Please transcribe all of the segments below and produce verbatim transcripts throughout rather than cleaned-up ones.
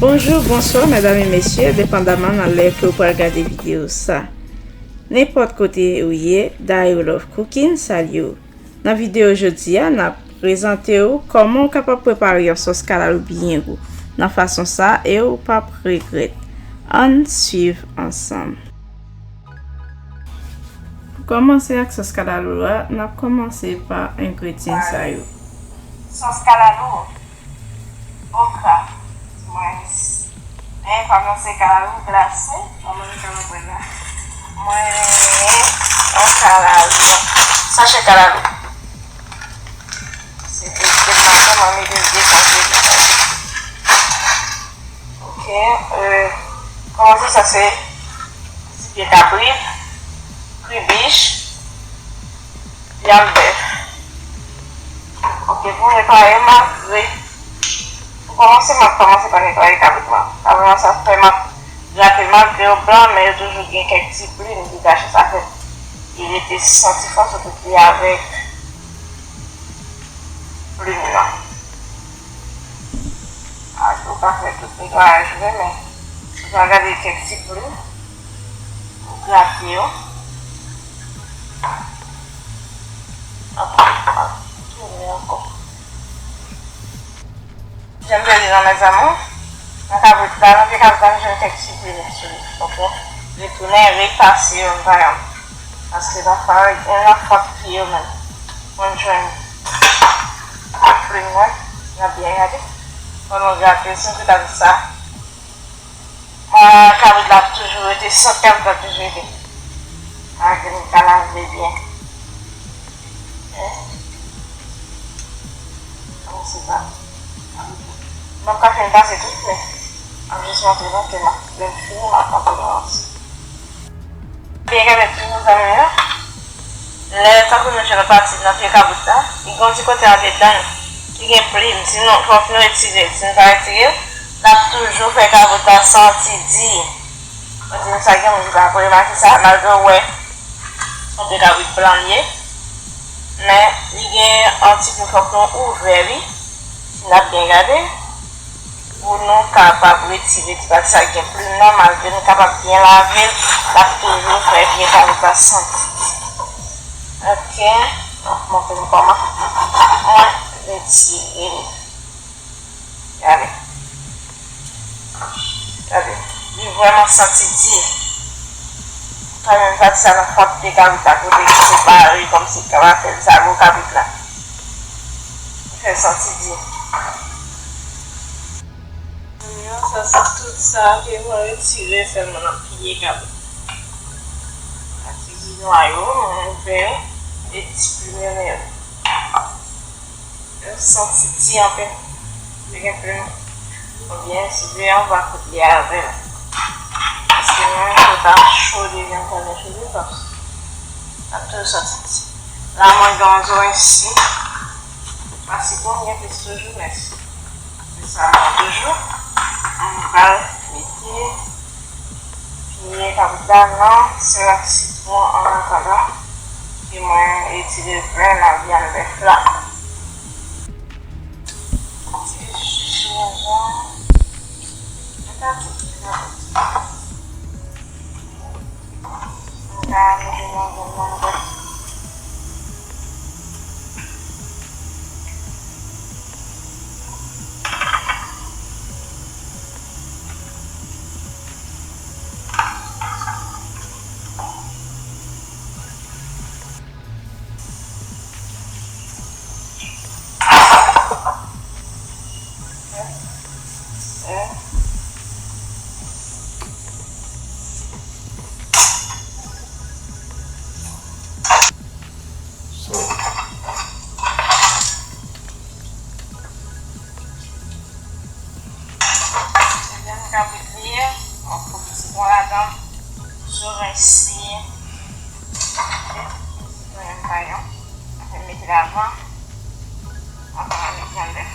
Bonjou, bonswa, medam e mesye, depandaman nan lè ke w pral gade videyo sa. Nenpòt kote ou ye, Dayo Love Cooking salye w. Nan videyo jodi a, n ap prezante w kòman w kapab prepare yon sòs kalalou byen gou. Nan fason sa, e w p ap regrèt. Ann swiv ansanm. Pou kòmanse ak sòs kalalou a, n ap kòmanse pa engredyan sa yo. Sòs kalalou, okra, mwen, men pa mwen se kalalou glase, kòman nou ka konprann la. Mwen, yon kalalou, sachè kalalou. Se te, se te mwen mete l dekonjele. Ok, euh, kòmanse sa se ti pye kabrit, kribich, vyann bèf. Ok, pou netwaye malgre, pou kòmanse, m ap kòmanse pa netwaye kabrit lan. Kabrit lan sa fè m ap grate malgre yo blan, men yo toujou gen kèk ti plim ki kache, sa fè li rete santi fò, sitou pye avèk plim nan. Ak ou ka fè tout netwayaj vre, men ou ka gade kèk ti plim, ou grate yo. Apre, ou tounen ankò. Jan m te di nou, mezanmi, nan kabrit la, nan pye kabrit la, nou jwenn kèk ti plim sou li, ok? Retounen, repase yo, m pa yon. Paske nan fwa, gen nan fwa pye yo menm. Mwen jwenn plim mwen, n ap byen gade. Pandan w grate, si m te ta di sa, mwen, kabrit la ap toujou rete, sant kabrit la ap toujou rete. Malgre m ta lave byen. Eh. Kòmanse pa. M p ap ka fè l pase tout, men m ap jis montre nou ke m ap, lè m fini, m ap montre nou ansanm. Byen gade tou, mezanmi, yo. Lè tankou nou jwenn yon pati nan pye kabrit la, li gen yon ti kote andedan l ki gen plim. Si nou, fòk nou retire l. Si nou pa retire l, l ap toujou fè kabrit la santi di. Mwen di nou sa, gen moun ki pa remake sa, malgre w wè se yon pye kabrit blan li ye. Men, li gen yon ti plim, fòk nou ouvè li, si n ap byen gade, pou nou kapab retire ti pati sa k gen plim nan, malgre nou kapab byen lave l, l ap toujou fè pye kabrit la santi. Ok, m ap montre nou kòman mwen retire li. Gade. Gade. Li vrèman santi di. Sa menm pati sa nan fwa pye kabrit la kote li separe kòmsi k ap fè sa gwo kabrit la. Li fè santi di. Sa se tout sa ke mwen retire sèlman nan pye kabrit. Pati di nwa yo, mwen ouvè e ti plim yo nan yo. Yo santi di anpil. Li gen plim. Oubyen si w vle anba kout li avè l. Paske mwen, yo ta cho deja, m ta mèt cho de fòs. L ap toujou santi di. La, mwen gen yon zo ensi. Paske pou m gen plis toujou, mèsi. Se sa, mwen toujou. Mwen pral mete pye kabrit la nan sèl ak sitwon an atandan ke mwen retire grenn ak vyann bèf la. Ti ji jenjanm. Mwen ta di ki nan So, se vyann kabrit li ye, mwen koupe ti bon ladan, sou rense. Ok, sitwon pa yon. Apre m mete lavan, apre m mete vyann bèf.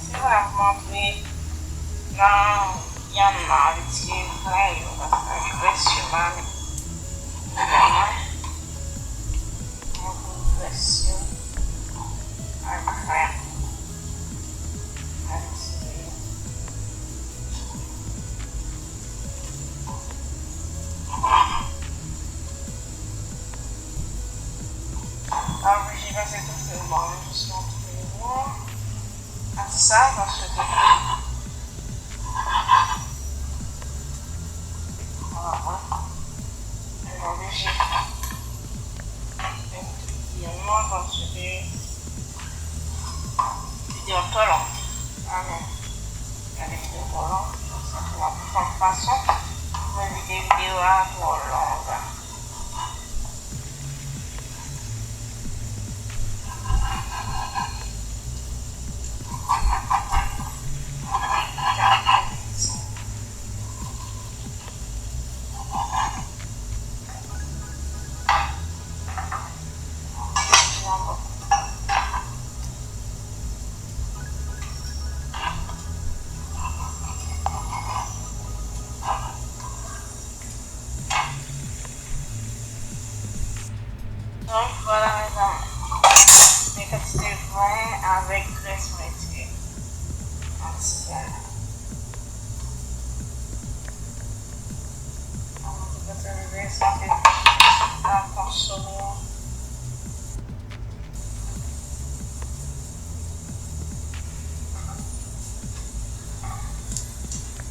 Se vrèman vre, nan vyann nan, li tire vre yo, paske li prèske mare. Mwen pou prèske. Oblije pase tout fil mwen jis nan tou bon. Ak sa, paske mwen oblije fè tout fil mwen paske videyo an twò long. Amen. Gade videyo twò long. Sa se yon fason pou evite videyo a twò long. Donk, vwala, mezanmi. Men kantite ven avèk grès mwen itilize. Yon ti ven. Mwen te kontan rive, sa te pa konsome.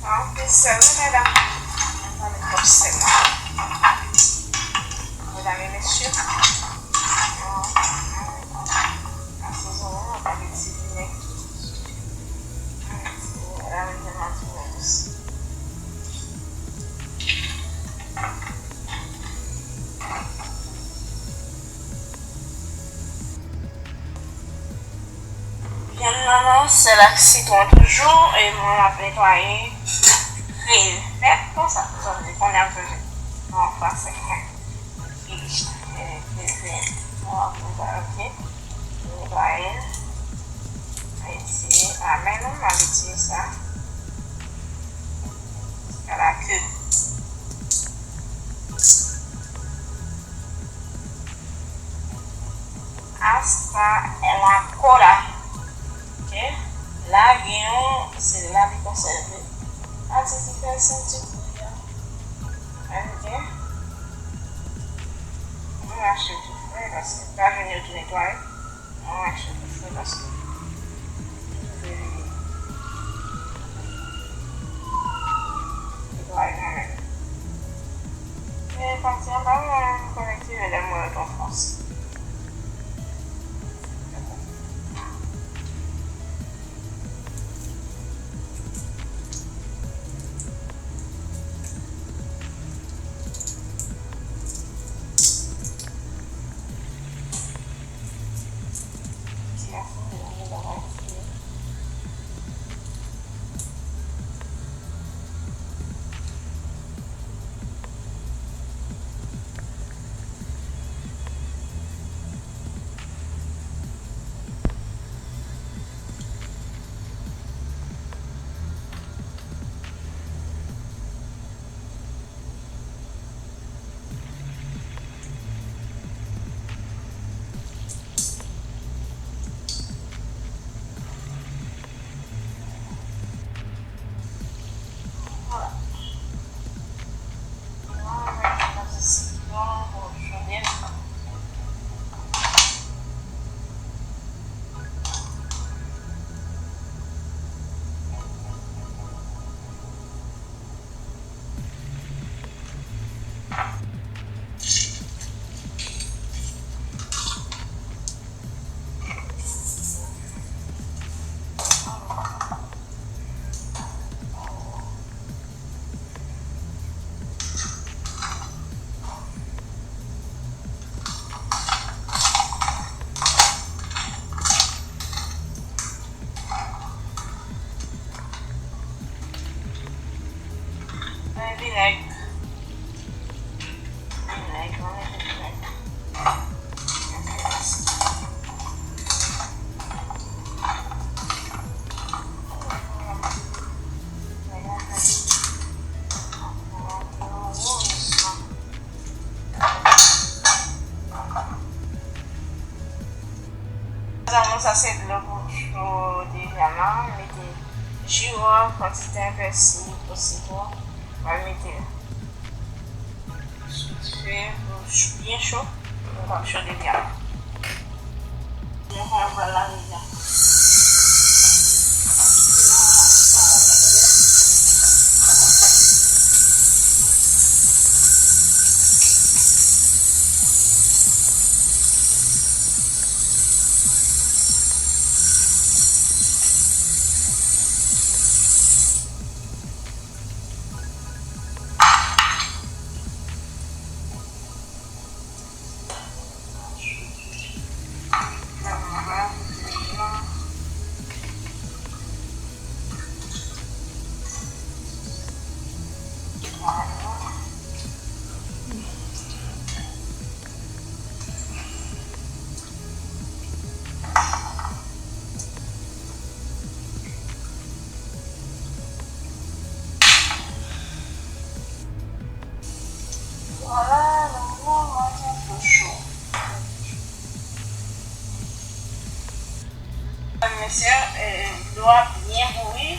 Anpil sèl, wi, medam. Mwen pa met twòp sèl, non. Medam e mesye, asezone, mwen pa met ti vinèg tou. Mwen met ti, medam, mwen met ti vinèg osi. Vyann nan nan sèl ak sitwon toujou, e mwen m ap netwaye krevèt konsa. Zanmi, kounye a m sonje yon fwa sèk mwen. Finish, e, krevèt. Mwen ap netwaye, ok. Netwaye l. Mwen etire, amen, non, m ap etire sa. Jiska la ke Hasta la cola. Ok? La gen yon, se la li konsève. Pati ki fè senti bri a. Ok? Mwen achte tou fre, paske m pa jwenn yo tou netwaye. Mwen achte tou fre paske m vle netwaye kanmenm. Men pati anba mwen, m konnen ki lè m wè yo t an fòs. Vinèg. Vinèg, mwen mete vinèg. Zanmi, sa se dlo pou chode vyann nan. Mete jiwòf, pwaziten, pèsi, po sitwon. Mwen mete sou dife pou byen cho. Mwen ap chode vyann nan. Vwala, nou manje tou cho. Mesye, eh, dlo a byen bouyi.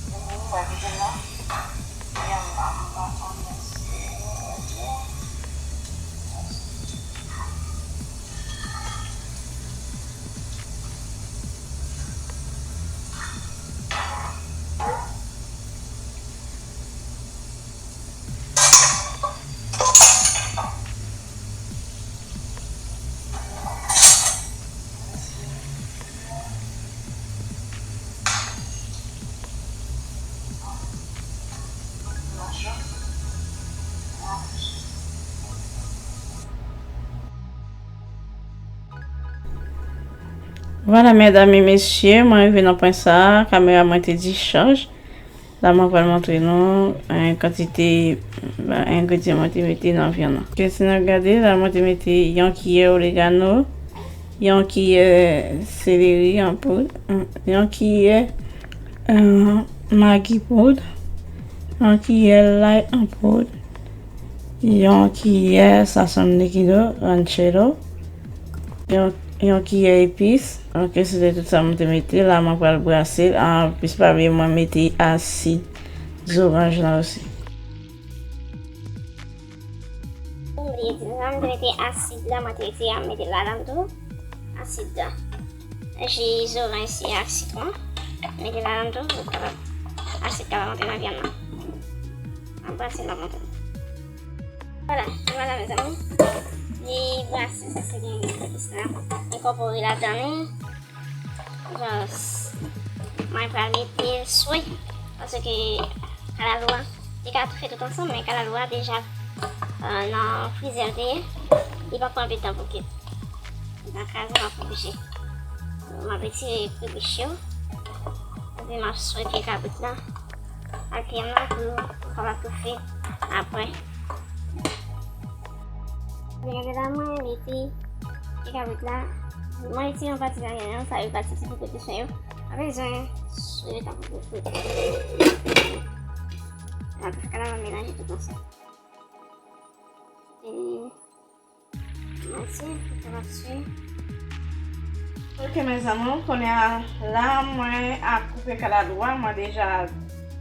Byen bouyi, pa kite non. Byen la, m pa konn si Vwala, medam e mesye, mwen rive nan pwen sa a, kamera mwen te dichaj. La, mwen pral montre nou, eh, kantite, eh, engredyan mwen te mete nan vyann nan. Ok, si n ap gade, la, mwen te mete yon kiyè oregano, yon kiyè seleri an poud, yon kiyè, eh, magi poud, yon kiyè lay an poud, yon kiyè sazon likido, ranchero, yon, yon kiyè epis. Ok, se te tout sa mwen te mete. La, mwen pral brase l. Ah, plis pa bliye, mwen mete asid zoranj la osi. Mwen bliye di nou sa, mwen te mete asid la, mwen te retire a, mete ladan tou. Asid la. Ji zoranj se ak sitwon. Mete ladan tou, pou kapab, asid kapab antre nan vyann nan. Mwen brase l la montre. Vwala, vwala, mezanmi. Li brase, sa se gen epis la. Enkòpore ladan li. Jan, mwen pral mete swe, paske kalalou a, li ka toufe tout ansanm, men kalalou a deja, eh, nan frizè l te ye, li pa pran anpil tan pou kwit. Li pa kraze, m ap oblije. M ap retire kribich yo, epi m ap swe pye kabrit la ak vyann nan pou yo kapab toufe apre. Byen, gade la, mwen mete pye kabrit la. Mwen retire yon pati nan vyann nan, sa yo pati ti poupou ti chen yo. Pa bezwen swe tankou poupou. An tou ka, la, mwen melanje tout ansanm. E Mwen ti, mwen ti. Ok, mezanmi, kounye a la, mwen ap koupe kalalou a, mwen deja,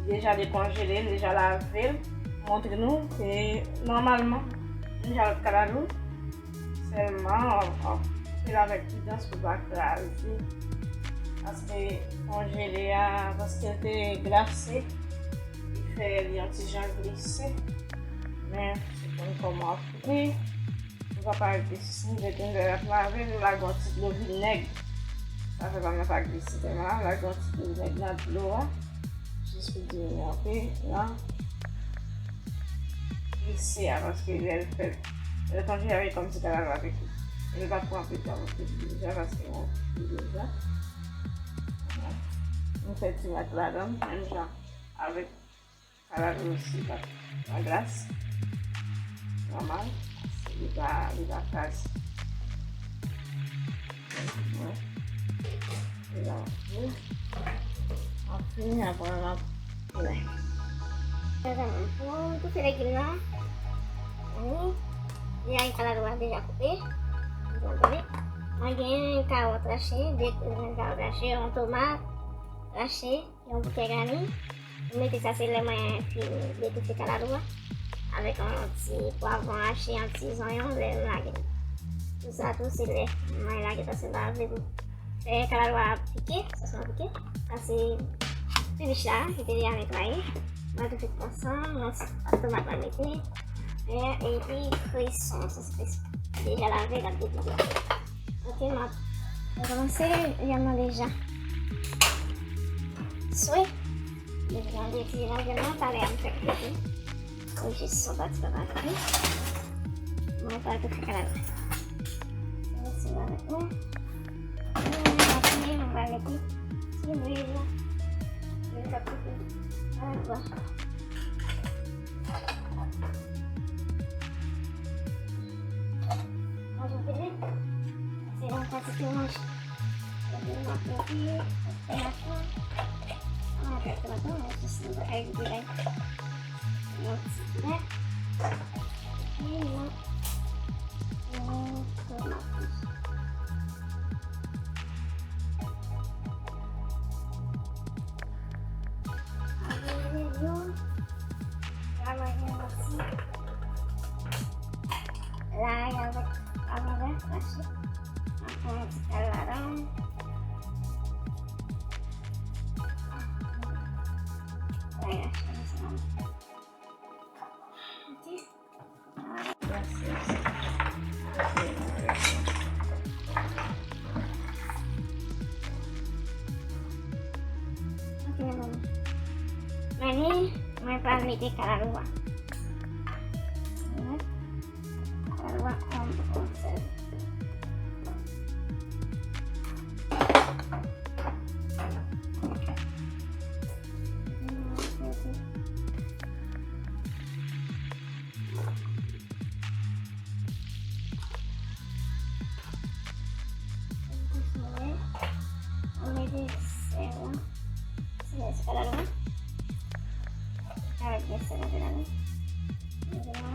deja dekonjele l, deja lave l, montre nou, e nòmalman, m deja lave kalalou, sèlman, w, w koupe l avèk pridans pou pa kraze, paske konjele a, paske l te glase, li fè li yon ti jan glise, men se konn kòman w ap koupe. Ou ka pa rete sismize, lè w ap lave, nou lage yon ti dlo vinèg. Sa fè pa m nan pa glise tèlman la, lage yon ti dlo vinèg nan dlo a. Jis pou diminye anpe nan glise a, paske lè l fèt, lè l konjele a, e kòmsi kalalou a te kwit. E l pa pran anpil tan pou kwit deja, paske yon ti deja. Nou fè ti mak ladan, menm jan avèk Kalalou osi pa, pa glas. Nòmal. Li pa, li pa kraze. Li pa kraze. Anfen, apre, n ap tounen. Mezanmi, pou toufe legim nan, wi, deja kalalou a deja koupe. Mwen gen kawòt rache, de kawòt rache, yon tomat rache. Yon boukè gani. M mete sa, se lè mwen fin detoufe kalalou a. Avèk yon ti pwavwon hache, yon ti zonyon, lè m lage l. Pou sa tou, se lè may la gentan sot lave pou fè kalalwa a pike, sòs lan pike. Sa se pilich la, ki te deja netwaye. Mwen tou fèt ansanm, mwen ti pat tomat mwen mete. Epi kreson, sòs kreson. Deja lave, l ap depike. Ok, m ap kòmanse vyann nan deja. Swe. Depi nan de ti la vyann nan, talè a m fè kwit li. Ou jis yon pati pa pati. Mwen pral tou fè kalalwa. Mwen sou avèk mwen. Mwen apre, mwen pral mete ti lwil. Lwil k ap fite kalalwa. Mwen pral mete lwil. Se yon kantite manje. Epi m ap mete tomat lan. Mwen ap mete tomat lan, mwen jis mwen pa ka vide la. Yon ti bè. Epi m ap mete tomat lan. Avèk yo, la mwen gen yon ti lay avèk avè mache. Mwen pran yon ti kal ladan. Lay la chanje sa. Ok. Ok, mezanmi. Mwen, mwen pral mete kalalwa. Kalalwa an konsèv. Mwen mete sèl la. Sèl, se pa la lwen. Avèk byen sèl antre ladan. Mete la.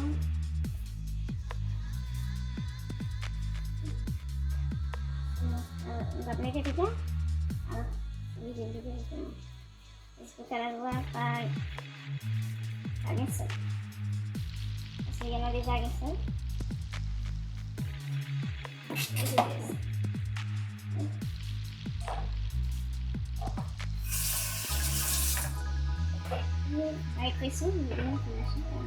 Nou, nou pa mete pita. Alò, oblije mete pita. Jis pou kalalwa pa, pa gen sèl. Paske gen nan deja gen sèl. Mwen ekri sou, mwen gen yon ti machin sa.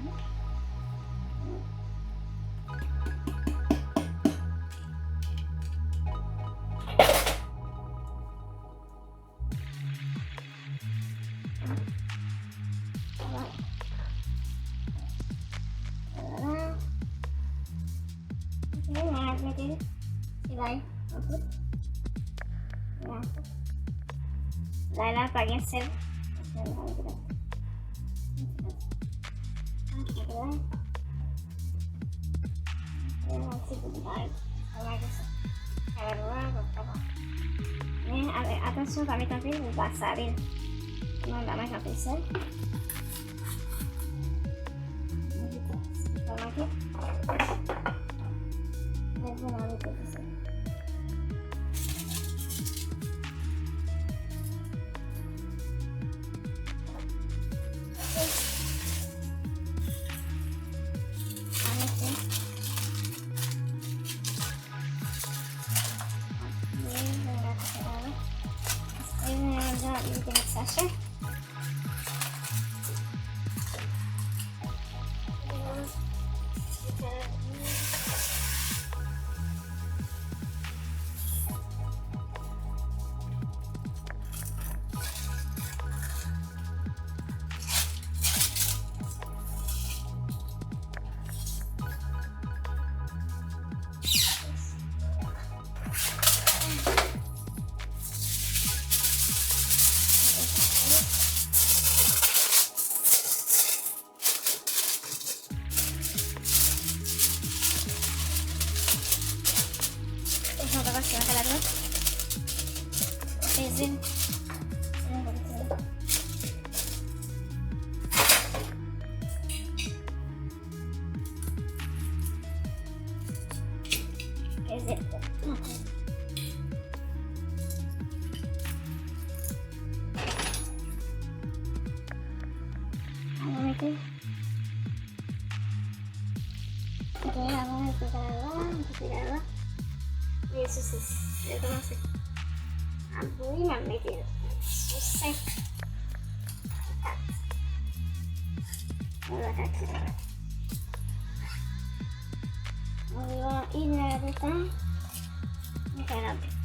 Vwala. Vwala. Ok, mwen ap mete ti lay an tout. Vwala. Lay la pa gen sèl. Sèl la, mete la. Mete lay. Mete yon ti bout lay. Sa va gen sa. Sa va dwat, sa va. Men, a-, atansyon, pa met anpil, ou va sale l. Sinon, l va manke anpil sèl. Mete sa, sa manke. Mete sa. Sachè. Peze l. Peze l. Avan mete. Ok, avan mete kalalwa, mete kalalwa. Sosis. Lè kòmanse ap bouyi, m ap mete l sou senk, kat. Mwen va kat li. Anviwon inè de tan, m fè l ap bouyi.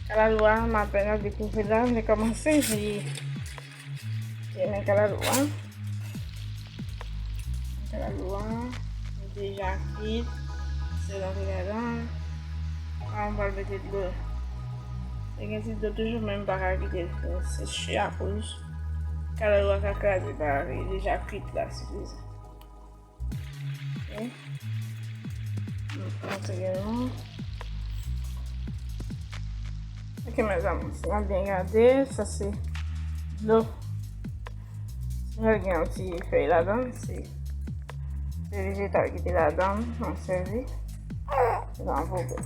Kalalou a, m apèn ap dekouvri la, m te kòmanse, li, ok, men kalalou a. Kalalou a, li deja kwit, se rantre ladan. La, m pral mete dlo. E gen ti dlo toujou, men m pa ka kite l fin seche akoz kalalou a ka kraze, pa li deja kwit la, sifizan. Ok. Antre nou. Ok, mezanmi, si n ap byen gade, sa se dlo. Si nou gen yon ti fèy ladan, se, se vejetal ki te ladan, nou sèvi. Se nan poubèl.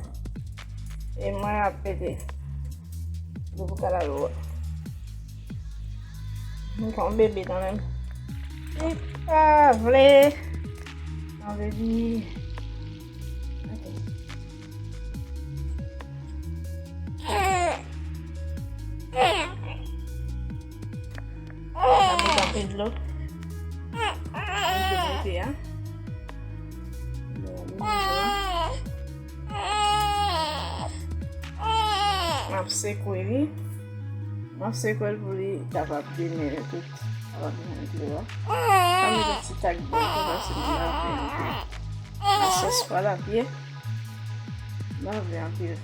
E mwen ap mete dlo pou kalalou a. M gen yon bebe kanmenm. Li pa vle. Yon bebe. Ok. Sa mete anpil dlo. Anpil dlo mete a. M ap sekwe li. M ap sekwe l pou li kapab demele tout. Kapab demele dlo a. M ap mete ti tak bò pou pase m lave anpil. Nan sans pa lapye. Lave anpil.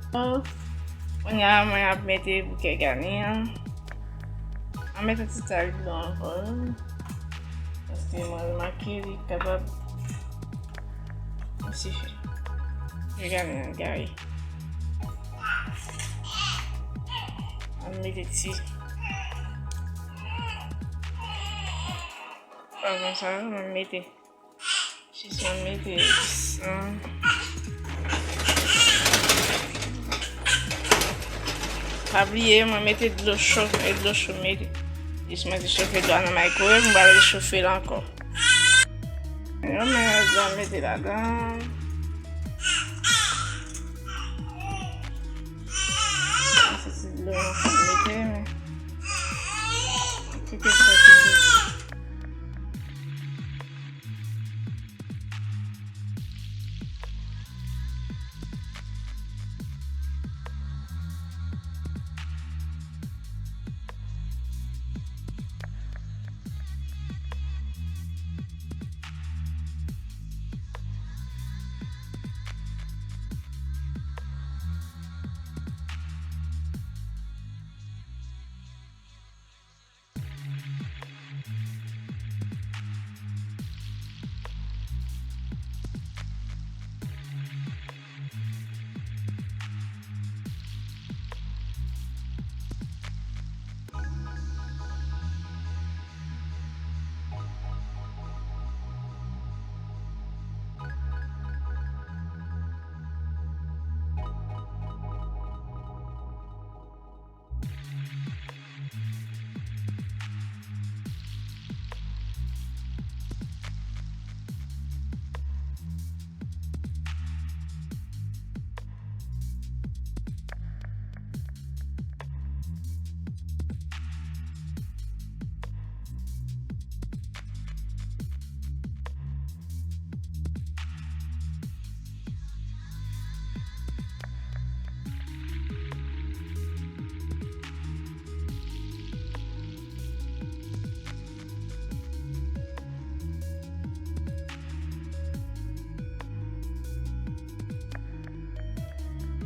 Sans. Kounye a, mwen ap mete bouke gani an. Mwen mete ti tak dlo ankò, wi. Paske mwen remake li kapab sifi. Bouke gani an gaye. Mwen mete ti. Pa konsa, mwen mete. Jis mwen mete jis, hmm. Pa bliye, mwen mete dlo cho, e dlo cho mete. Jis mwen te chofe dlo a nan microwave, mwen pral rechofe l ankò. Yon mèt dlo mete ladan. Yon ti dlo mete, men kite sa toujou.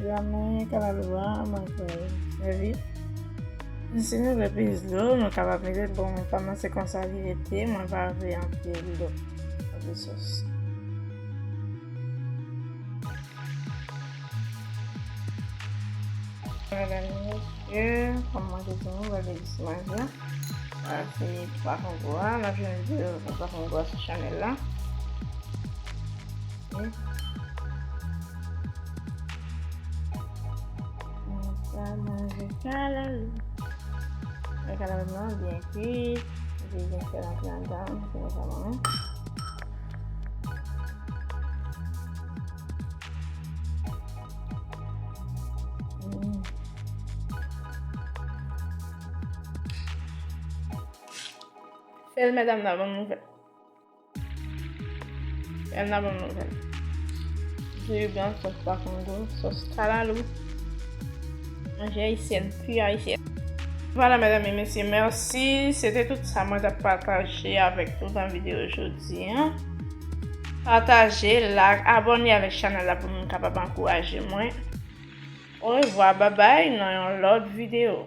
Ramen kalalou a, mwen kwè sèvi. Si nou vle plis dlo, nou kapab mete, bon, mwen pa, mwen se konsa li rete, mwen pa vle anpil dlo. Anpil sòs. Medam e mesye, kòm mwen te di nou, bagay jis manje. Sa se twa kongo a, n ap jwenn videyo twa kongo a sou chanèl la. Ok. Mwen pral manje. Kalalou. Mwen kalalou nan byen kwit. Epi byen fè l antre anndan. Byen fè mwen. Mm. Sèl madanm nan ban m nouvèl. Sèl nan ban m nouvèl. Diri blan, sòs pa kongo, sòs kalalou. Manje ayisyèn, pi ayisyèn. Vwala, medam e mesye, mèsi. Se te tout sa mwen t ap pataje avèk nou nan videyo jodi a. Pataje, like, abòne avèk chanèl la pou nou kapab ankouraje mwen. Orevwa, babay, nan yon lòt videyo.